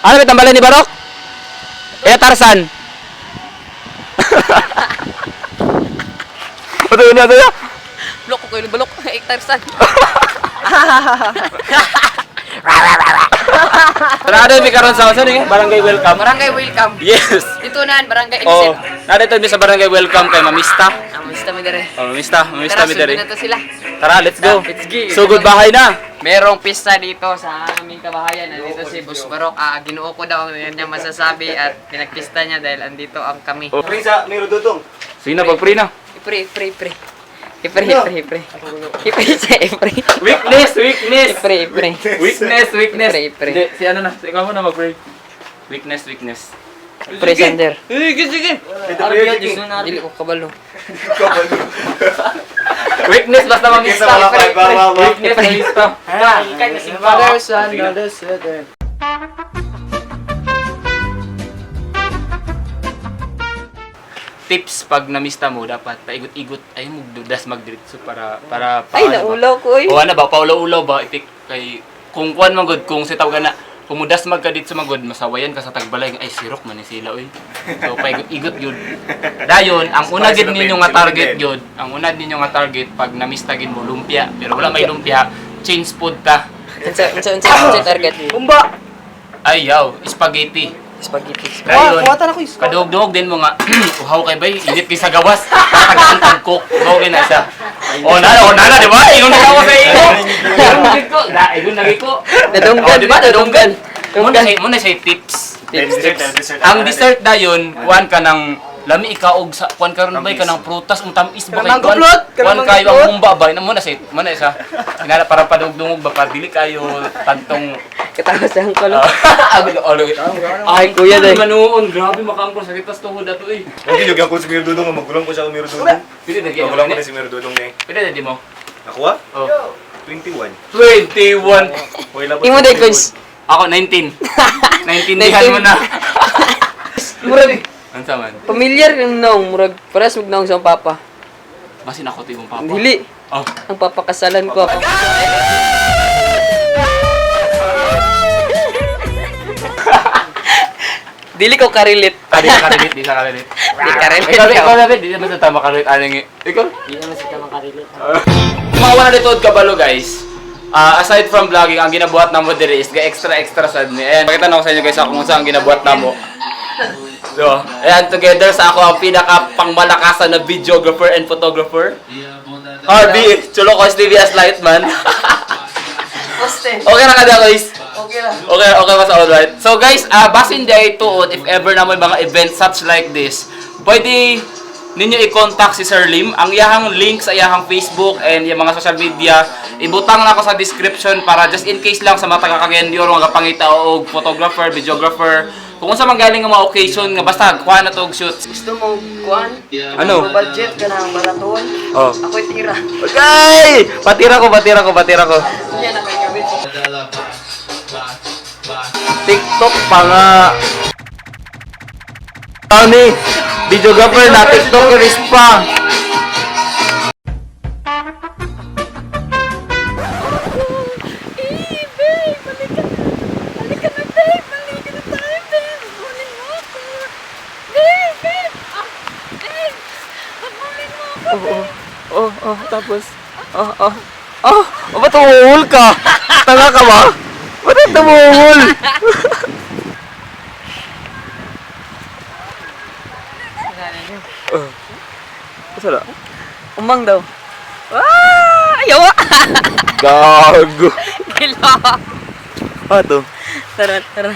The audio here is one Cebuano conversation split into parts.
Ano ba tambalan ni Barok? Eh, Tarzan. Ano yun, ano yun? Blok ko kayo balok. Eh, Tarzan. Tara, ano yung karon sa saan eh? Barangay Welcome. Barangay Welcome. Yes. Dito na, Barangay Oh, Exit. narito mi sa Barangay Welcome kay Mamista. Mamista mi dere. Oh, Mamista, Mamista Tara, mi dere. sundin na to sila. Tara, let's go. Let's go. Sugod bahay na. Merong pista dito sa aming kabahayan. Nandito si Boss Barok. Ah, ginoo ko daw ang niya masasabi at pinagpista niya dahil andito ang kami. Oh. Pre sa Miro Dudong. Sige na, pag-free na. Ipre, ipre, ipre. Ipre, ipre, ipre. Ipre, siya, ipre. Weakness, weakness. Ipre, ipre. Weakness, weakness. Ipre, ipre. Hindi, si ano na, si ikaw muna mag-pray. Weakness, weakness. Ipre, Sander. Sige, sige. Ito pre, sige. Dili ko kabalo. Weakness, basta mamista. Sa mga five, ba, ba, ba. Weakness, mamista. Father, Son, Tips pag namista mo, dapat paigot-igot ay mugdudas magdiretso para para Ay, paano ba? naulaw ko oy. O ano ba, paulaw-ulaw ba ipik kay kung kuan man gud kung si tawag na kung mudas magka dito man gud masawayan ka sa tagbalay, ay sirok man ni sila oy. So paigot-igot gyud. Dayon ang una gid ninyo nga target gyud, ang una ninyo nga target pag namista gid mo lumpia, pero wala may lumpia, change food ta. Unsa, unsa, unsa, unsa target? Umba! Ay yaw, spaghetti. Spaghetti. Dayon, Kuwata na ko, isko. Kadugdog din mo nga, uhaw kay bay, init kay sa gawas. Tagaan cook, uhaw kay na siya. O na, di ba? Ingon na ako sa iyo. Ingon gid ko, na ingon lagi ko. Nadunggan O, di ba? Nadunggan. Nadunggan. Muna siya tips. Then dessert, then dessert. Ang dessert dayon, kuan ka ng lami ikaw og sa kuan karon bay ka ng prutas ang tamis ba kay Kanang kuan mango float, kuan kanang kayo mango ang float. humba ba ina mo na siya inana para padugdungog ba para dili kayo tantong. Katawa sa angkol. Ay, kuya, day. Manuon, grabe makaangkol sakit tas tuhod ato eh. Okay, yung ako si Miro Dudong, magulang ko siya kung Miro Dudong. Pwede na Magulang ko na si Miro Dudong na eh. Pwede na di mo. Nakuha? Oh. 21. 21. Okay lang po. Imo day cons. Ako 19. 19 mo na. Murag Unsa man? familiar yung naong, murag pares mag naong sa akong papa. Basin ako to imong papa. Dili, Oh. ang papakasalan ko ako. Dili ko karelate. Ah, di ka karelate, di ka karelate. Di karelate. Ikaw, ikaw, David, di naman sa tama karelate. Ano nga? Ikaw? Hindi naman sila makarelate. Mga wala dito kabalo guys. Ah, aside from vlogging, ang ginabuhat namo diri is ga extra extra sad ni. Ayan, pakita na ko sa inyo guys kung unsa ang ginabuhat namo. So, ayan, together sa ako ang pinaka pangmalakasan na videographer and photographer. Harvey, Chulo Kois TV as Lightman. Poste. Okay na ka na, guys? Okay lang. Okay, okay ba sa alright? So guys, basin day tuod if ever na may mga event such like this, pwede ninyo i-contact si Sir Lim. Ang iyahang link sa iyahang Facebook and yung mga social media, ibutang na ako sa description para just in case lang sa mga taga Cagayan de Oro nga pangita og photographer, videographer, kung unsa man galing nga mga occasion nga basta kuha na to og shoots. Gusto mo kuan? Ano? Budget ka na ang maraton. Oh. Ako'y tira. Okay! Patira ko, patira ko, patira ko. Yan ako'y kabit. TikTok pa nga. Tony, videographer na, TikTokerist pa. Eh, babe! Balik ka! Balik ka na, babe! Balik ka na tayo, babe! Habulin mo ako! Babe! Babe! Ah, babe! Habulin mo ako, babe! Oh, tapos. Oh. Oh, oh, ba't tumuhul ka? Tanga ka ba? Ba't tumuhul? Oh. Asa na? Umang daw. Ah! Ayaw! Gago. Gila! Ah, to. Tara, tara.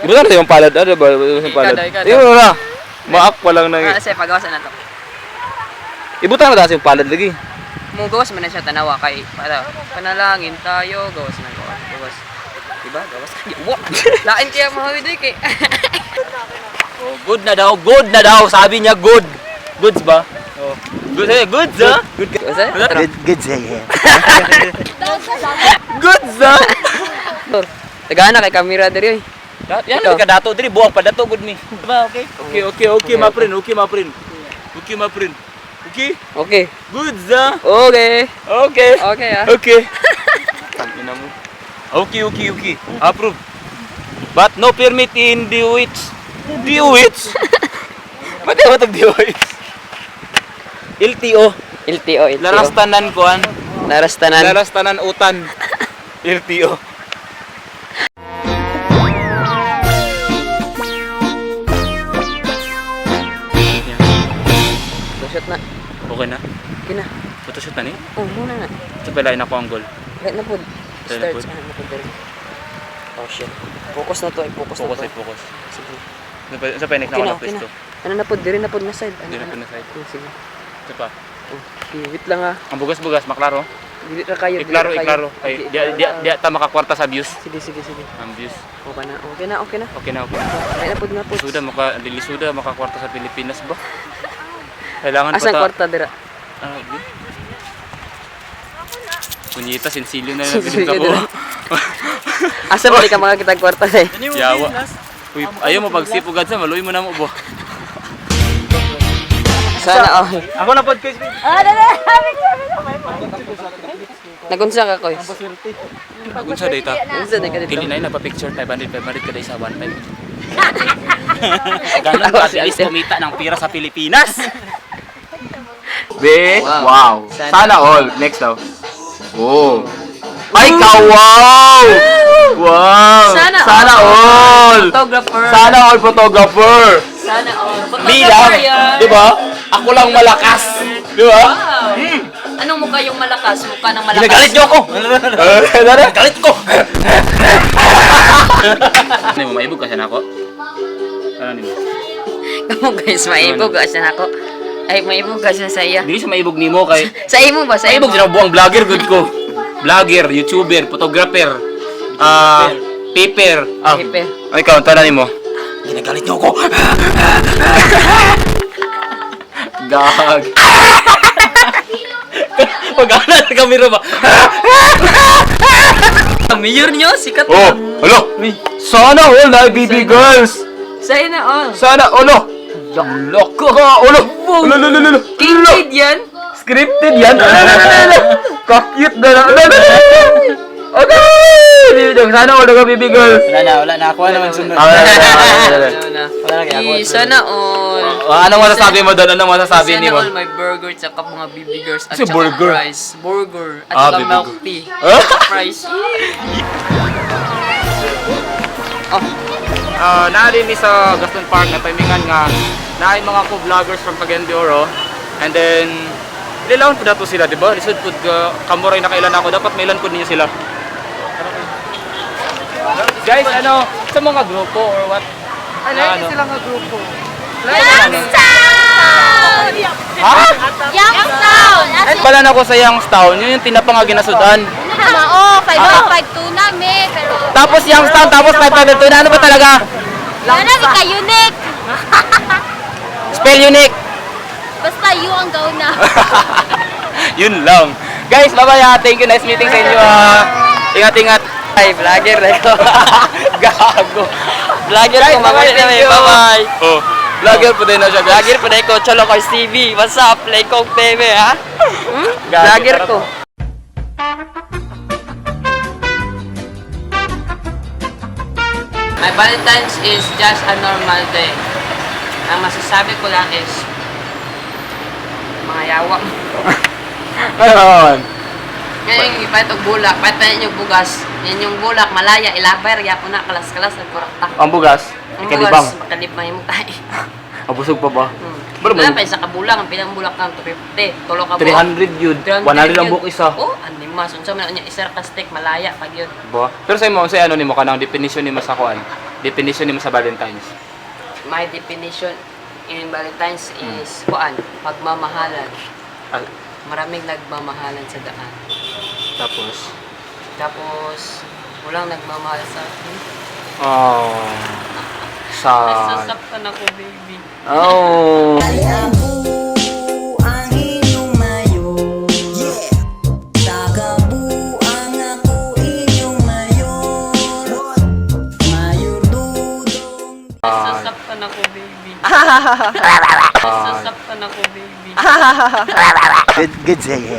Iba na yung palad. Ano ba? Iba yung palad. Ikaw daw, ikaw daw. Iba na. Maak pa lang nang. Ah, kasi pagawasan na to. Ibutang na dasi yung palad lagi. Mo gawas man na siya tanawa kay para panalangin tayo, gawas na gawas, gawas. Diba? Gawas. Yawa. Lain kaya mahawid eh kay. Oh, good na daw, good na daw. Sabi niya good. Goods ba? Oh. Good, eh, goods ah. Good. Gawas eh? Tara. Good, good sa'yo. Goods ah. Tagaan na kay kamera diri oy. Yan Ikaw. ka dato diri buang pa dato good ni. Diba, okay? Okay, my friend, okay, my friend. Okay, my friend. Okay, Okay. goods ah. Okay. Okay. Okay ah. Okay. Tangina mo. Okay. Approve. But no permit in DOH. DOH? Ba't yung matag DOH? LTO. LTO, LTO. Larastanan kuan. Larastanan. Larastanan utan. LTO. Photoshoot na. Okay na. Okay na. Photoshoot na ni? Oh, muna na. Ito pala na ko ang goal. Right na po. Right na Start pod. sa ano po dere. Oh shit. Focus na to, i-focus na Focus to. ay focus. Sige. Sa pa next Okay na na, ako okay na. pwesto. Ano na po, dire na po na side. Ano, Dire na ano. po na side. Oh, sige. Ito pa. Oh, okay, wait lang ah. Ang bugas-bugas maklaro. Dili ra kayo, dili Iklaro, ra kayo. iklaro. Ay, Okay, di iklaro di lang. di ta makakwarta sa views. Sige, sige, sige. Ang views. Okay na, okay na, okay na. Okay na, okay. Right na po na po. Lisuda maka lisuda makakwarta sa Pilipinas ba? Kailangan pa Asan ta. kwarta dira? Ah, di. Punyita, sinsilyo na lang Sinsilyo binta ko. na. Asa ba di ka makakita og kwarta eh? Yawa. Uy, ayaw mo pagsipugad sa maluoy mo na mo bo. Sana all. Ako na podcast. Ah, dali! Nagunsa ka, Koys? Unsa data? Unsa na ka dito? Dili na pa picture 500 500 kada isa 15. Ganun ka at least kumita ng pira sa Pilipinas. Be, Wow. wow. Sana- Sana all. Next daw. Oh. Ay, ka-wow! Wow! Sana Sana all! Photographer. Sana all photographer! Sana all. Me lang! Di ba? Ako lang malakas! Di ba? Wow. Anong mukha yung malakas? Mukha ng malakas. Ginagalit niyo ako! Galit ko! Ano mo, maibog ka siya na ako? Ano nimo? Kamu guys, maibog ka siya nako. Ay, maibog ka siya sa iya. Dili siya maibog nimo kay Sa imo ba? Sa imo? maibog siya buang vlogger good ko. Vlogger, YouTuber, photographer, ah, paper. Ah. Paper. Ay, ikaw, tala nimo. Ginagalit niyo ako. Gag. Pag-ana sa camera ba? Ang mayor niyo, sikat. Oh, hello. Sana all na baby girls. Sa na all. Sana ulo. Loko ka ulo. Ulo ulo ulo ulo. Kid yan. Scripted yan. Ulo ulo ulo ulo. Ka-cute na lang. Ulo ulo ulo. Okay. Sana all ka baby girls. Wala na, wala na. Ako naman sunod. Ah, wala na, wala na, wala na. Wala na kaya ako. Eh, sana all. Ah, anong masasabi mo doon? Anong masasabi Sana niyo? all may burger tsaka mga baby girls at Kasi tsaka burger. fries. Burger at Ah, tsaka baby milk girl. tea. Ah? Tsaka fries. Oh, Naa din mi sa Gaston Park na timingan nga naay mga co-vloggers from Cagayan de Oro and then ililawon po nato sila, di ba? Lisod pud ka kamo ray nakailan ako, dapat mailan pud ninyo sila. Guys, ano, sa mga grupo or what? Ano Ano? sila nga grupo? Youngstown! Ha? Youngstown! As in, Pala na ako sa Youngstown, yun yung tinapa nga ginasudan. oo, 5052 na, me. Pero, Tapos Youngstown, tapos 552 na, ano ba talaga? wala di ka unique. Spell unique. Basta you ang gauna. Yun lang. Guys, bye-bye ah. Thank you. Nice meeting sa inyo ah. Ingat, ingat. Ay, vlogger na ito. Gago. Vlogger Guys, ko, bye-bye. mamaya na Thank you. Bye-bye. Oh, vlogger po din na siya, guys. Vlogger po na ko, Cholo Cars TV. What's up? Lekong TV, ha? Hmm? Gago, Vlogger tara. ko. My Valentine's is just a normal day. Ang masasabi ko lang is, mga yawa. Ayun. Ngayon, ipalit og bulak, palit pa yung bugas. Yan yung bulak, malaya, ilabay, yapon na, kalas-kalas, nagkurakta. Ang bugas, Ang ikalibang. bugas, makalibang yung tayo. Abusog pa ba? Pero Wala may pa isa ka bulang, ang pinang bulak ng 250, tulo ka buok. 300 yun. 300 100 ang yun. buok isa. Oh, animas. Unsa man niya isa ka steak malaya pag yun. Ba? Pero sa imo, sa ano nimo kanang definition nimo sa kuan? Definition nimo sa Valentine's. My definition in Valentine's is kuan, pagmamahalan. Ah, Maraming nagmamahalan sa daan. tapos Tapos walang nagmamahal sa akin. oh. Sad. Nasasaktan ako, baby. Oh. Ang inyong mayor. Tagabuang ako inyong mayor. Mayor Dudong. Nasasaktan ako, baby. Nasasaktan ako, baby. Good, good sa'yo.